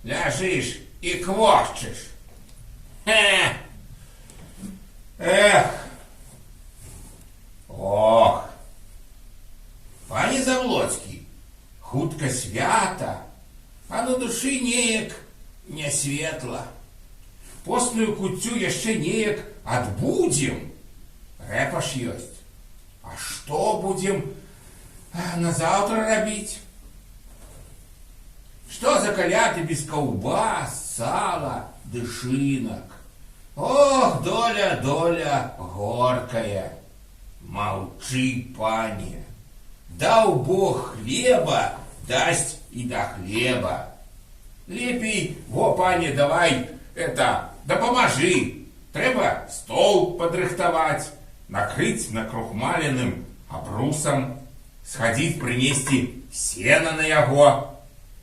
Ляжыш і квохчаш. Хе. Эх. Ох. Пане Заблоцкі, хутка свята, а на душы неяк не светла. Постную куццю яшчэ неяк адбудзем. Рэпа ж ёсць. А што будзем на заўтра рабіць? Што за каляды без каўбас, сала ды шынак? Ох, доля, доля горкая. Маўчы, пане. Даў Бог хлеба, дасць і да хлеба. Лепей, во, пане, давай, это, дапамажы. Трэба стол падрыхтаваць, накрыць накрухмаленым абрусам, схадзіць прынесці сена на яго.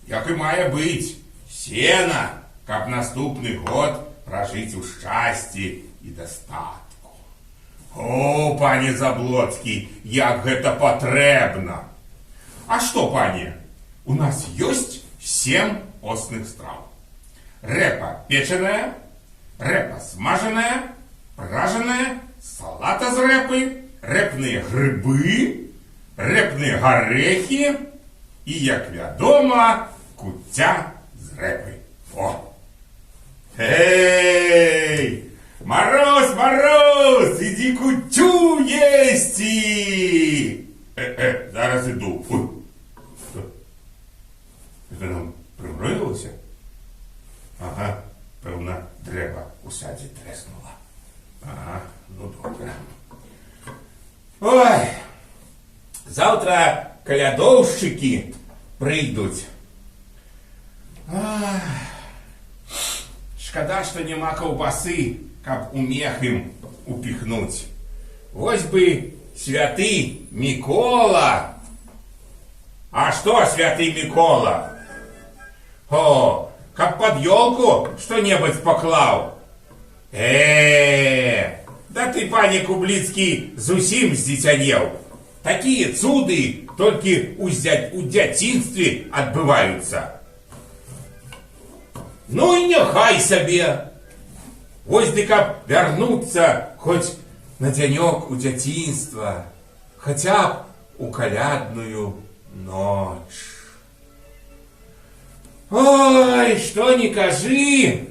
Як і мае быць, сена, каб наступны год пражыць у шчасці і дастатку. О, пане Заблоцкі, як гэта патрэбна! А што, пане, у нас ёсць сем постных страў. Рэпа печаная, рэпа смажаная, пражаная, салата з рэпы, рэпныя грыбы, рэпныя гарэхі і, як вядома, куцця з рэпы. О! Эй! Мароз, мароз, ідзі куццю есці! Зараз іду. Ой. Што? Гэта нам прымроілася? Ага, пэўна, дрэва у садзе трэснула. Ага, ну добра. Ой, заўтра калядоўшчыкі прыйдуць. Ах, шкада, што няма каўбасы, каб у мех ім упіхнуць. Вось бы святы Мікола. А што святы Мікола? О, каб пад ёлку што-небудзь паклаў. Да ты, пане Кубліцкі, зусім здзіцянеў. Такія цуды толькі ў дзяцінстве адбываюцца. Ну і няхай сабе. Вось ды каб вярнуцца хоць на дзянёк у дзяцінства, хаця б у калядную ноч. Ой, што не кажы,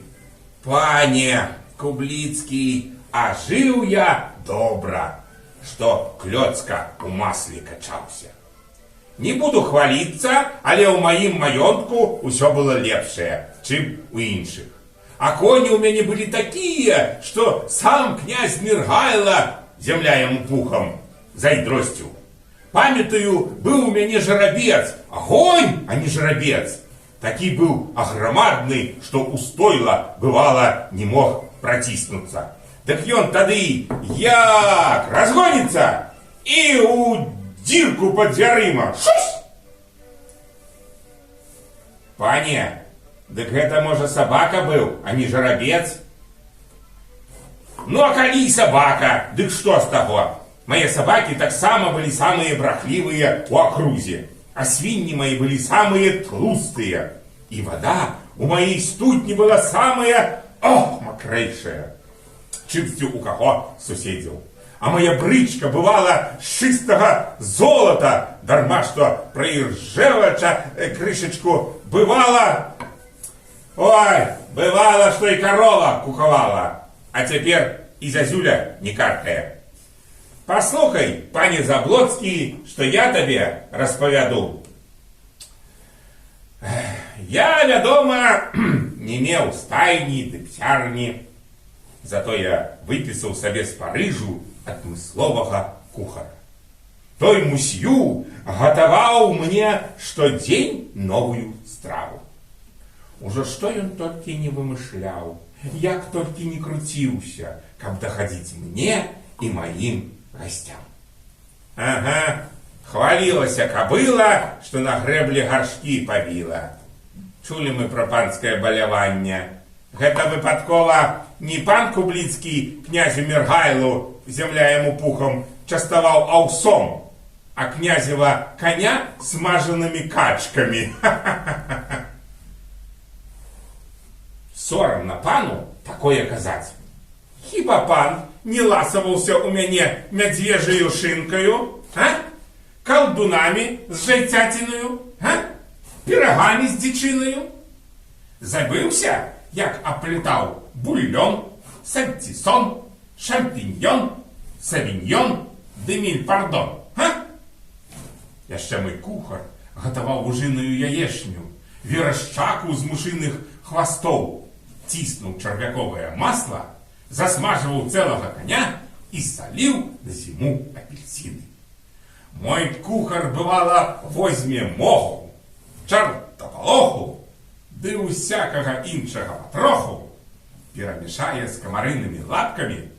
пане Кубліцкі, а жыў я добра, што клёцка ў масле качаўся. Не буду хваліцца, але ў маім маёнтку ўсё было лепшае, чым у іншых. А коні ў мяне былі такія, што сам князь Міргайла, зямля яму пухам, зайздросціў. Памятаю, быў у мяне жарабец, агонь, а не жарабец. Такі быў аграмадны, што ў стойла, бывала, не мог праціснуцца. Дык ён тады як разгоніцца і ў дзірку пад дзвярыма. Шусь! Пане, дык гэта, можа, сабака быў, а не жарабец? Ну, а калі і сабака, дык што з таго? Мае сабакі таксама былі самыя брахлівыя ў акрузе, а свінні мае былі самыя тлустыя. І вада у маёй студні была самая, ох, макрэйшая, чымсьці у каго з суседзяў. А моя брычка бывала з чыстага золата, дарма што праіржэвача крышачку бывала. Ой, бывала, што і карова кукавала, а цяпер і зязюля не каркае. Паслухай, пане Заблоцкі, што я табе распавяду. Я, вядома, не меў стайні ды псярні, зато я выпісаў сабе з Парыжу адмысловага кухара. Той мусью гатаваў мне штодзень новую страву. Ужо што ён толькі не вымышляў, як толькі не круціўся, каб дахадзіць мне і маім гасцям. Ага, хвалілася кабыла, што на грэблі гаршкі пабіла. Чулі мы пра панскае баляванне. Гэта выпадкова не пан Кубліцкі князю Міргайлу, зямля яму пухам, частаваў аўсом, а князева коня смажанымі качкамі. Несорамна пану такое казаць. Хіба пан не ласаваўся ў мяне мядзвежаю шынкаю, а? Калдунамі з жайцяцінаю, а? Пірагамі з дзічынаю? Забыўся, як аплятаў бульён, сальцісон, шампіньён, савіньён ды міль-пардон, а? Яшчэ мой кухар гатаваў вужыную яешню, верашчаку з мушыных хвастоў, ціснуў чарвяковае масла, засмажваў цэлага каня і саліў на зіму апельсіны. Мой кухар, бывала, возьме моху, чартапалоху ды ўсякага іншага патроху, перамешае з камарынымі лапкамі,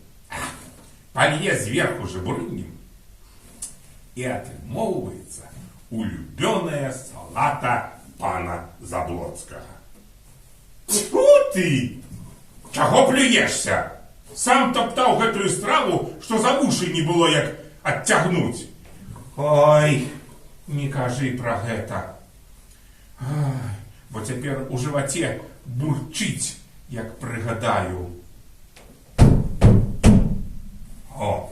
палье зверху жабурыннем, і атрымоўваецца улюбёная салата пана Заблоцкага. Тьфу ты! Чаго плюешся? Сам топтаў гэтую страву, што за вушы не было як адцягнуць. Ой, не кажы пра гэта. Ай, бо цяпер у жываце бурчыць, як прыгадаю. О,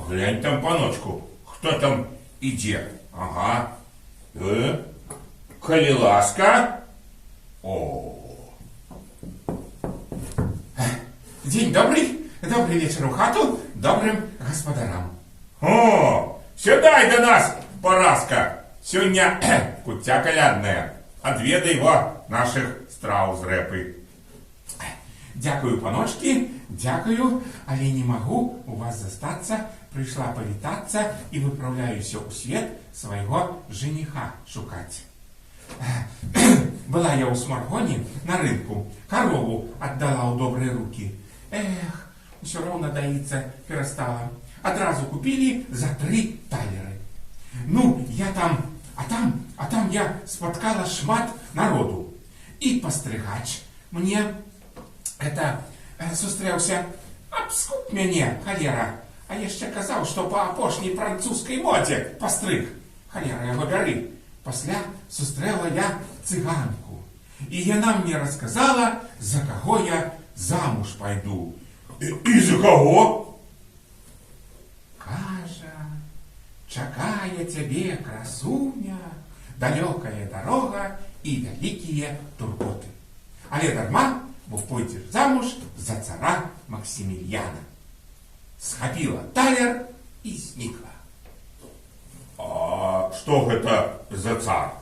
глянь там, паночку, хто там ідзе? Ага. Калі ласка. О. Дзень добрый, добрый вечер у хату добрым гаспадарам. О, сядай до нас, Параска. Сёння куцця калядная. Адведай во нашых страў з рэпы. Дзякую, паночкі, дзякую, але не магу у вас застацца, прыйшла павітацца і выпраўляюся ў свет свайго жениха шукаць. Была я ў Смаргоні на рынку, карову аддала ў добрыя рукі. Эх, усё роўна даіцца перастала. Адразу купілі за 3 талеры. Ну, я там, а там я спаткала шмат народу. І пастрыгач мне это сустрэўся, абскуб мяне, халера, а яшчэ казаў, што па апошняй французскай модзе пастрыг. Халера яго бяры. Пасля сустрэла я цыганку. І яна мне расказала, за каго я замуж пайду. І за каго? Кажа, чакае цябе, красуня, далёкая дарога і вялікія турботы. Але дарма, бо пойдзеш замуж за цара Максімільяна. Схапіла талер і знікла. А што гэта за цар?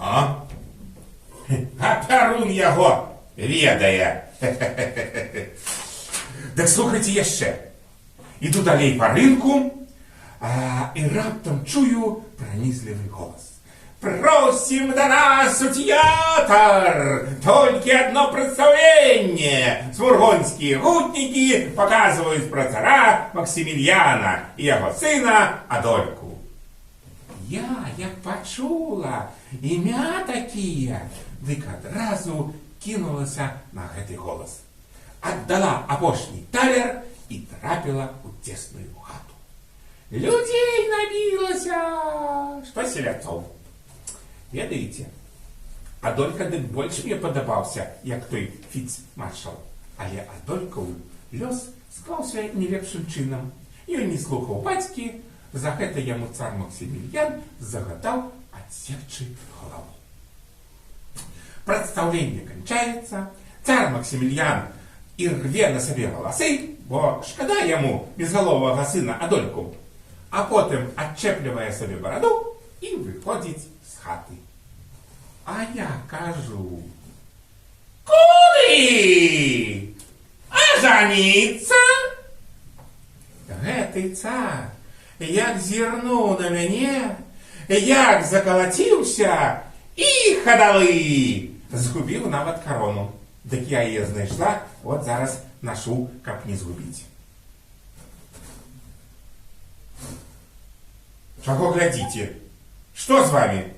А? А пярун яго ведае. Дык слухайце яшчэ. Іду далей па рынку, і раптам чую пранізлівы голас. Просим до нас у театр! Только одно представление! Смургонские гутники показывают про цара Максимилиана и его сына Адольку. Я, як пачула імя такія, дык адразу кінулася на гэты голас. Аддала апошні талер і трапіла ў цесную хату. Людзей набілася, што селядцоў. Ведаеце, Адолька дык больш мне падабаўся, як той фіцмаршал. Але Адолькаў лёс склаўся не лепшым чынам. Ён не слухаў бацькі, за гэта яму цар Максімільян загадаў адсекчы галаву. Прадстаўленне канчаецца, цар Максімільян і рве на сабе валасы, бо шкада яму безгаловага сына Адольку, а потым адчэплівае сабе бараду і выходзіць з хаты. А я кажу: «Куды? А жаніцца?» Гэты цар, як зірнуў на мяне, як закалаціўся і хадалы! Згубіў нават карону. Дык я яе знайшла, от зараз нашу, каб не згубіць. Чаго глядзіце? Што з вами?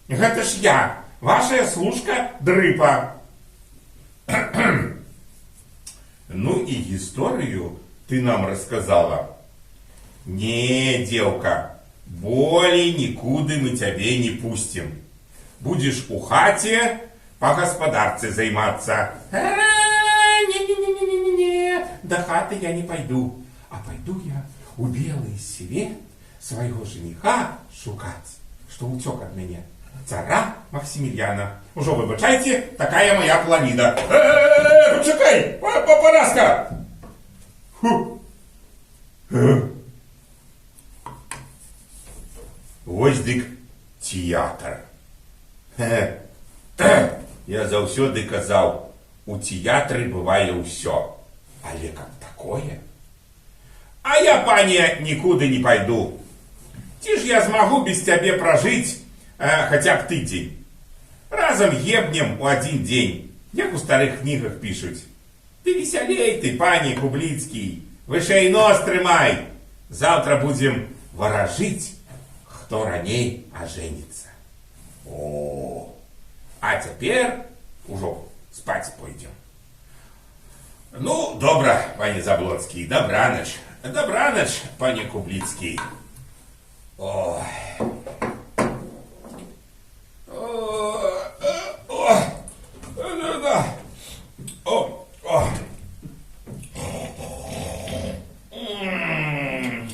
Гэта ж я, вашая служка Дрыпа. Ну і гісторыю ты нам рассказала. Не, дзеўка, болей нікуды мы цябе не пусцім. Будзеш у хаце па гаспадарцы займацца. Эй! Да хаты я не пайду, а пайду я у белы свет свайго жаніха шукаць, што ўцёк ад мяне, цара Максімільяна. Ужо выбачайце, такая моя планіда. Э, пачакай, Параска! Фу. Вось дык тэатр. Я заўсёды казаў, у тэатры бывае ўсё. Але каб такое? А я, пане, нікуды не пайду. Ці ж я змагу без цябе пражыць хаця б тыдзень? Разам ебнем у адзін дзень, як у старых кнігах пішуць. Ты весялей ты, пане Кубліцкі, вышэй нос трымай. Заўтра будзем варажыць, хто раней ажэніцца. О, а цяпер ужо спаць пойдзем. Ну, добра, пане Заблоцкі, дабранач. Дабранач, пане Кубліцкі. Ой. О, о, да-да. О, о. М.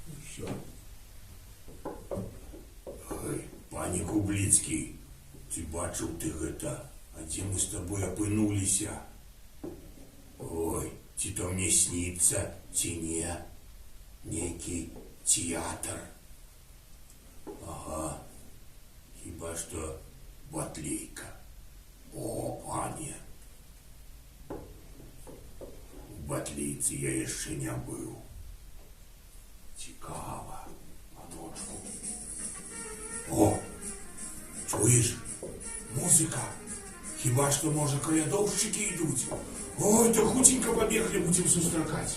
Усё. Ой, пане Кубліцкі, ці бачыў ты гэта? А дзе мы з табой апынуліся? Ой, ці то мне сніцца, ці не? Нейкі тэатр. Ага, хіба што батлейка. О, пане. У батлейцы я яшчэ не быў. Цікава, паночку. О, чуеш? Музыка. Хіба што, можа, калядоўшчыкі ідуць? Ой, то хуценька пабеглі, будзем сустракаць.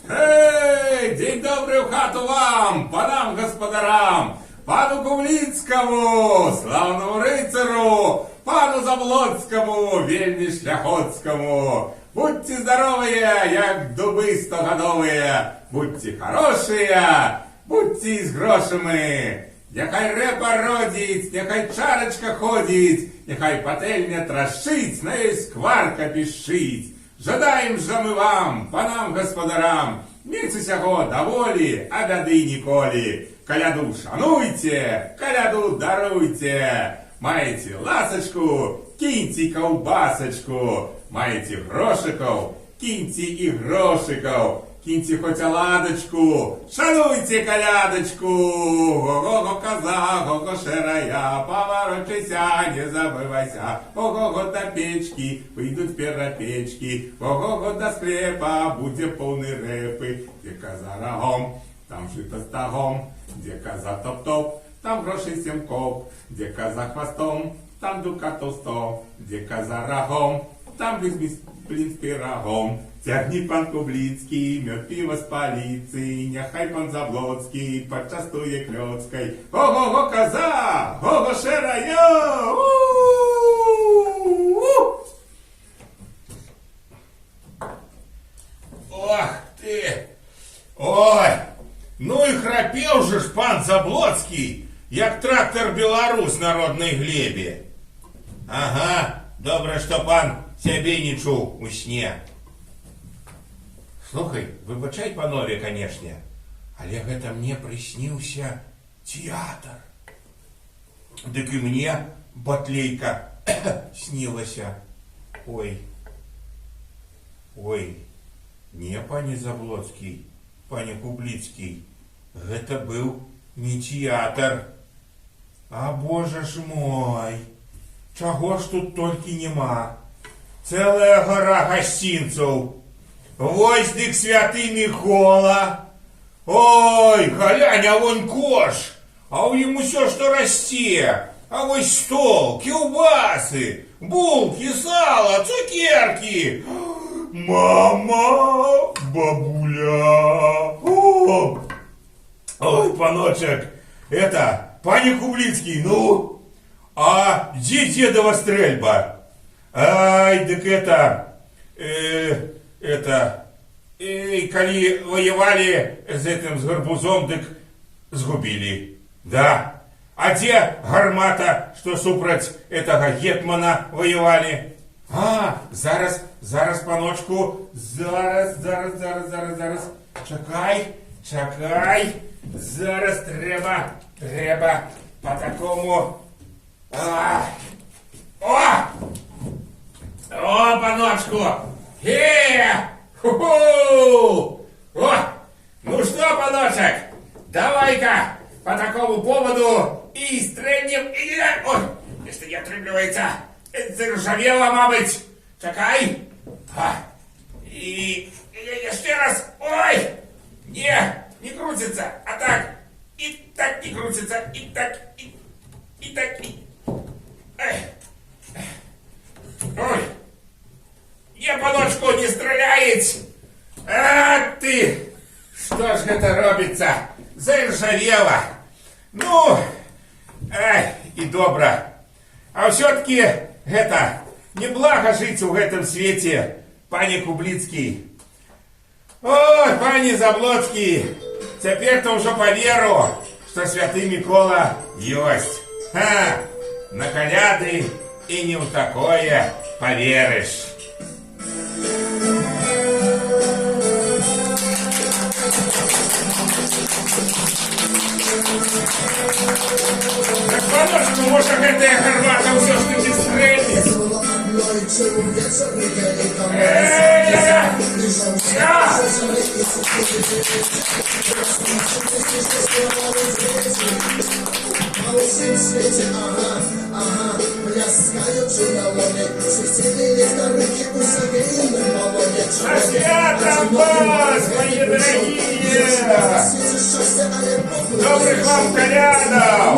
Эй, дзень добры ў хату вам, панам гаспадарам, пану Кубліцкаму, слаўнаму рыцару, пану Заблоцкаму, вельмі шляхоцкаму. Будзьце здаровыя, як дубы стогадовыя, будзьце харошыя, будзьце і з грошамі. Няхай рэпа родзіць, няхай чарачка ходзіць, няхай патэльня трашчыць, на ёй скварка пішчыць. Жадаем жа мы вам, панам гаспадарам, мець усяго даволі, а бяды ніколі. Каляду шануйце, каляду даруйце. Маеце ласачку, кіньце каўбасачку. Маеце грошыкаў, кіньце і грошыкаў. Кіньце хоць аладачку, шануйце калядачку. Го-го-го, каза, го-го, шэрая, паварочайся, не забывайся. Го-го-го, да печкі, выйдуць перапечкі. Го-го-го, да склепа, будзе поўны рэпы. Дзе каза рагом, там жыта стагом. Дзе каза топ-топ, там грошай сем коп. Дзе каза хвастом, там дукатаў 100. Дзе каза рагом, там блін з пірагом. Цягні, пан Кубліцкі, мёд, піва з паліцы, няхай пан Заблоцкі пачастуе клёцкай. Го-го-го, каза, го-го, шэрая! У-у-у! Ох ты! Ой! Ну і храпеў жа ж пан Заблоцкі, як трактар «Беларусь» на роднай глебе. Ага, добра, што пан цябе не чуў у сне. Слухай, выбачай, панове, канешне, але гэта мне прысніўся тэатр. Дык і мне батлейка снілася. Ой, ой, не, пане Заблоцкі, пане Кубліцкі, гэта быў не тэатр. А божа ж мой, чаго ж тут толькі няма? Цэлая гора гасцінцаў. Вось дык святы Мікола. Ой, глянь, а вон кош, а ў ім усё, што расце. А вось стол, кіўбасы, булкі, сала, цукеркі. Мама, бабуля. О! Ой, паночак, это, пане Кубліцкі, ну, а дзе дзедава стрэльба? Ай, дык это, калі воевали з этим, з гарбузом, дык згубілі. Да. А дзе гармата, што супраць этого гетмана воевали? А, зараз, зараз, паночку, зараз, зараз, зараз, зараз, зараз. Чакай, чакай. Зараз трэба по такому. А! О! О, паночку! Е! Ху-ху! О! Ну что, паночак, давай-ка по такому поводу и стрельнем, и. Ой, нешта не атрымліваецца. Заржавела, мабыць. Чакай. А, і яшчэ раз. Ой! Не, не круціцца. А так. І так не круціцца, і так, і так, і. Эй. Ой. Не, паночку, не страляць! А ты! Што ж гэта робіцца? Заржавела. Ну, ай, і добра. А ўсё-таки гэта, неблага жыць у гэтым свеце, пане Кубліцкі. Ой, пане Заблоцкі, цяпер-то ўжо паверу, што святы Мікола ёсць. Ха, на каляды і не ў такое паверыш. Так, паночку, можа, гэтая гармата ўсё ж таки стрэльне? Эй, я! Я! А ўсім свеце, ага, пляскаючы на лоне, свяцілі ліхтарыкі ў савейным балоне. Са святам вас, мае дарагія! Добрых вам калядаў!